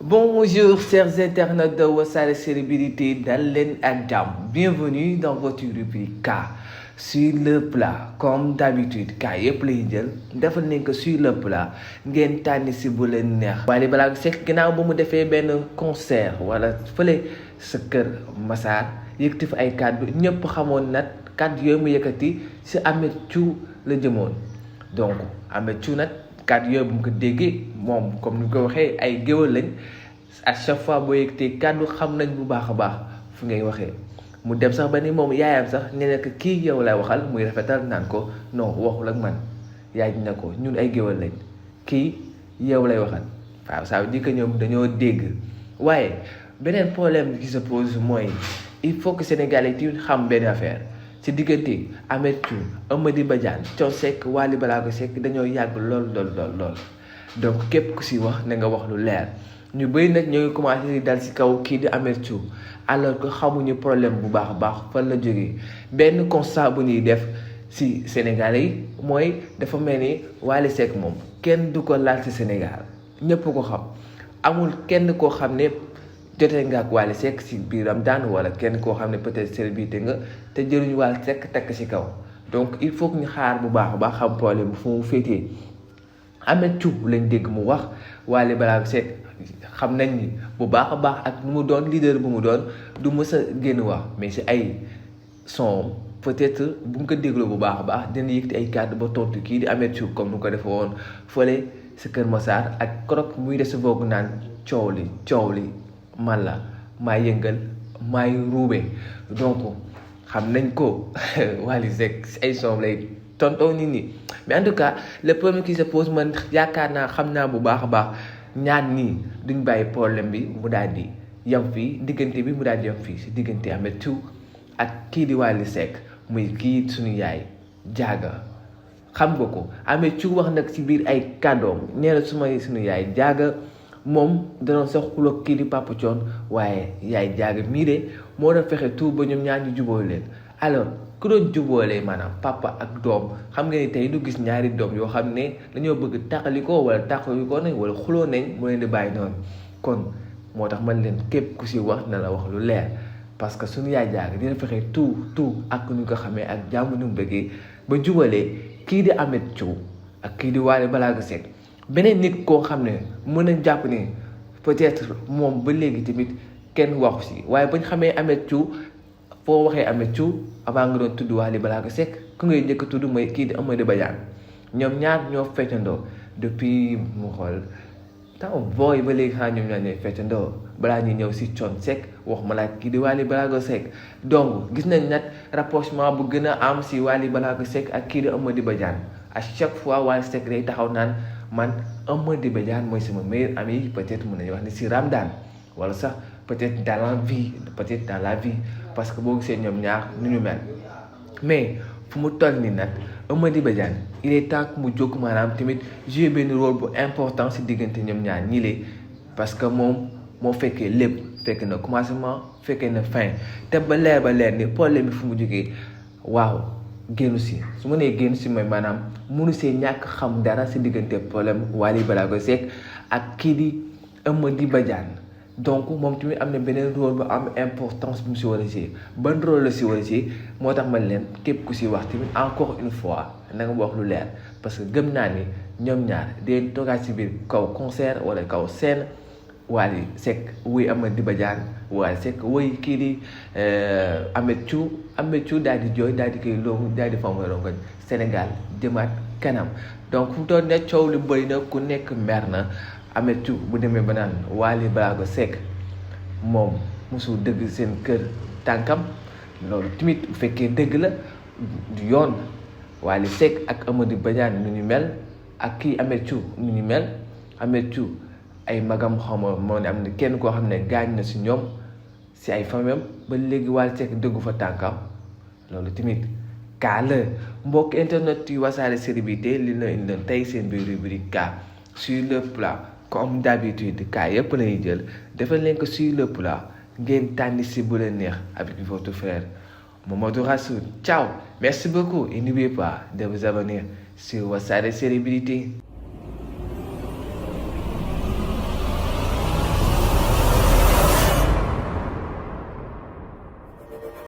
Bonjour chers internautes de Wassare Célébrité dal leen ak jàmm bienvenue dans votre rubrique K sur le plat comme d'habitude K yëpp lay jël defal nañ ko sur le plat ngeen tànn si bu leen neex. Wally Ballago Seck ginnaaw ba mu defee benn concert wala fële sa kër Massar yëkkati fa ay kàddu ñëpp xamoon nag kàddu yooyu mu yëkkati si Ameth Thiou la jëmoon donc Ameth Thiou nag. kàddu yooyu bu mu ko déggee moom comme ni ko waxee ay géwël lañ à chaque fois boo yëgtee kàddu xam nañ bu baax a baax fu ngay waxee mu dem sax ba ni moom yaayam sax ne nekk kii yow lay waxal muy rafetal naan ko non waxul ak man yaay dina ko ñun ay géwël lañ kii yow lay waxal waaw ça veut dire que ñoom dañoo dégg waaye beneen problème qui se pose mooy il faut que Sénégalais yi xam benn affaire. ci diggante Ameth Thiou Amady Badiane Thione Seck Wally Ballago Seck dañoo yàgg lool donc képp ku si wax na nga wax lu leer ñu bëri nag ñoo ngi commencé di dal si kaw kii di Ameth Thiou alors que xamuñu problème bu baax a baax fan la jógee benn constat bu ñuy def si Sénégalais yi mooy dafa mel ni Wally Seck moom kenn du ko laal si Sénégal ñëpp ko xam amul kenn koo xam ne jotee nga ak Wally Seck si biir Ramadan wala kenn koo xam ne peut-être célébrité nga te jëluñu Wally Seck tekk si kaw donc il faut que ñu xaar bu baax a baax xam problème fu mu féetee Ameth Thiou lañ dégg mu wax Wally Ballago Seck xam nañ ni bu baax a baax ak nu mu doon leader bu mu doon du mës a génn wax mais si ay son peut-être bu mu ko dégloo bu baax a baax dina yëkkati ay kàddu ba tontu kii di Ameth Thiou comme nu ko defee woon fële sa Kër Massar ak korok muy des vogue naan coow li man la maay yëngal maay ruube donc xam nañ ko Wally Seck si ay soom lay tontoo nit ñi mais en tout cas le problème qui se pose man yaakaar naa xam naa bu baax a baax ñaan nii duñ bàyyi problème bi mu daal di yem fii diggante bi mu daal di yem fii si diggante Ameth Thiou ak kii di Wally Seck muy kii suñu yaay jaaga xam nga ko Ameth Thiou wax nag si biir ay kàddoom nee na suñu yaay jaaga moom danoon sax xuloo kii di Papa Thione waaye yaay jaaga mii de moo doon fexe tout ba ñoom ñaar ñu jubóo leen alors ku doon jubóolee maanaam papa ak doom xam nga ni tey du gis ñaari doom yoo xam ne dañoo bëgg tàqalikoo wala tàqalikoo nañ wala xuloo nañ mu leen di bàyyi noonu kon moo tax man leen képp ku si wax na la wax lu leer parce que suñu yaay jaaga dina fexe tout ak ñu ko xamee ak jàmm nu mu bëggee ba jubalee kii di Ameth Thiou ak kii di Wally Ballago Seck beneen nit koo xam ne mën nañ jàpp ni peut-être moom ba léegi tamit kenn waxu si waaye bañ xamee Ameth Thiou foo waxee Ameth Thiou avant nga doon tudd Wally Ballago Seck ku ngay njëkk a tudd mooy kii di Amady Badiane ñoom ñaar ñoo feccandoo depuis mu xool temps booy ba léegi xanaa ñoom ñaar ñooy feccandoo balaa ñuy ñëw si Thione Seck wax ma laaj kii di Wally Ballago Seck donc gis nañ nag rapprochement bu gën a am si Wally Ballago Seck ak kii di Amady Badiane à chaque fois Wally Seck day taxaw naan man Amady Badiane mooy sama meilleur ami peut-être mën nañu wax ni si Ramadan wala sax peut-être dans la vie peut-être dans la vie parce que boo gisee ñoom ñaar nu ñu mel mais fu mu toll nii nag Amady Badiane il est temps que mu jóg maanaam tamit jouer benn rôle bu important si diggante ñoom ñaar ñii lee parce que moom moo fekkee lépp fekk na commencement fekkee na fin te ba leer ni problème bi fu mu jógee waaw génnu si su ma nee génn si mooy maanaam mënu see ñàkk xam dara si diggante problème Wally Ballago Seck ak kii di Amady Badiane donc moom tamit am na beneen rôle bu am importance bu mu si war a jouer ban rôle la si war a jouer moo tax man leen képp ku si wax tamit encore une fois na nga wax lu leer parce que gëm naa ni ñoom ñaar dee toogaat si biir kaw concert wala kaw scène Wally Seck wuy Amady Badiane Wally Seck wuy kii di Ameth Thiou daal di jooy daal di koy loomu daal di famu rongoñ Sénégal jëmaat kanam donc fu mu toll ne coow li bëri na ku nekk mer na Ameth Thiou bu demee ba naan Wally Ballago Seck moom mosul dëgg seen kër tànkam loolu tamit bu fekkee dëgg la du yoon Wally Seck ak Amady Badiane nu ñu mel ak kii Ameth Thiou nu ñu mel Ameth Thiou ay magam xawma moo ne am na kenn koo xam ne gaañ na si ñoom si ay famem ba léegi Wally Seck dëggu fa tànkam loolu tamit kaa la mbokk internet yu Wassare Célébrité li na indi tey seen biir rubrique K sur le plat comme d'habitude K yëpp lay jël defal leen ko sur le plat ngeen tànn si bu leen neex avec votre frère Mamadou Rassoul ciao merci beaucoup et n'oubliez pas de vous abonner sur Wassare Célébrité.